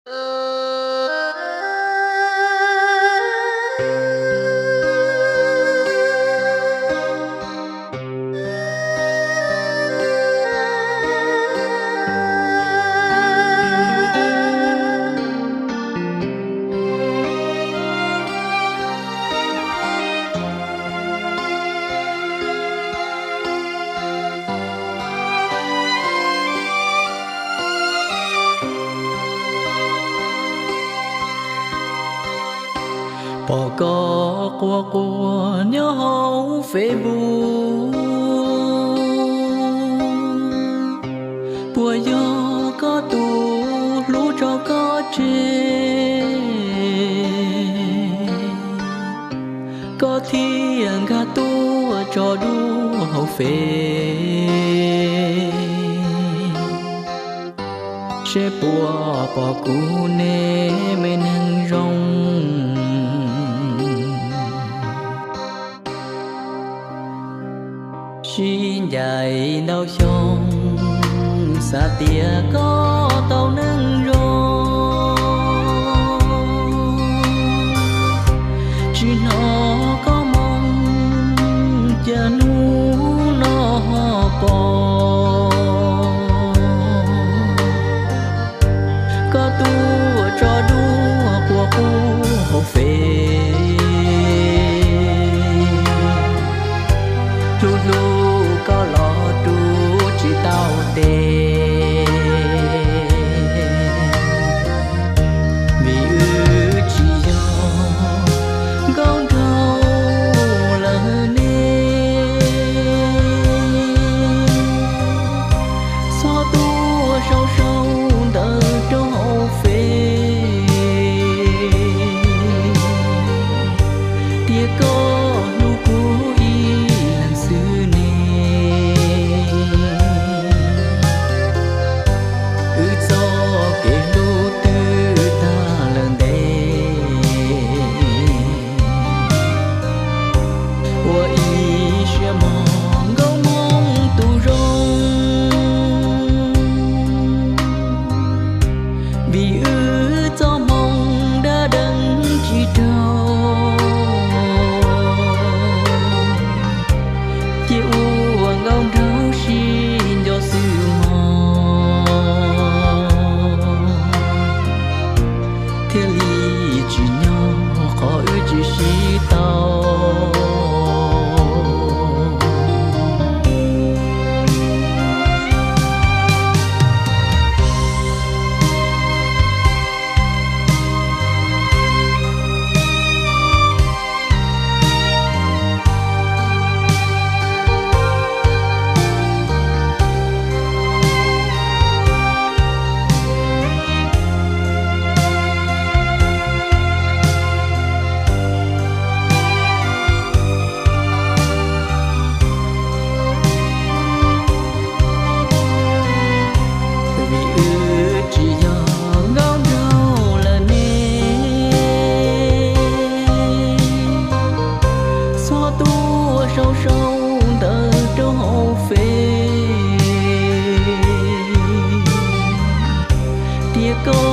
Pom koj quaj quaj nyob hauv Facebook, puas yog koj tus hlub tso koj tseg, koj thiaj nkag tuaj tso dua hauv Fev? Seb puas pom kuv ne, me neeg zoo. Sib ncaim ntau xyoo, xav tias koj tau neej zoo, tsis hnov koj moo, cas hnub no ho pom koj tuaj tso dua quaj quaj hauv Fev. Hlub hlub koj los rub tsis tau tes, vim wb tsis yog nkauj nraug lawm ne. Txhob tuaj sau sau ntawv rau hauv Fev tias koj hlub kuv ib leeg xwb ne. Wb txoj kev hlub twb tag lawm ntev, ua ib siab mog nkauj Hmoob tus zoo, vim wb txoj hmoo dab deev tsis raug, cia ua nkauj nraug sib nco xwb mog, thiaj li tsim nyog qhov wb tsis sib tau. Vim wb tsis yog nkauj nraug lawm ne, txhob tuaj sau sau ntawv rau hauv Fev tias koj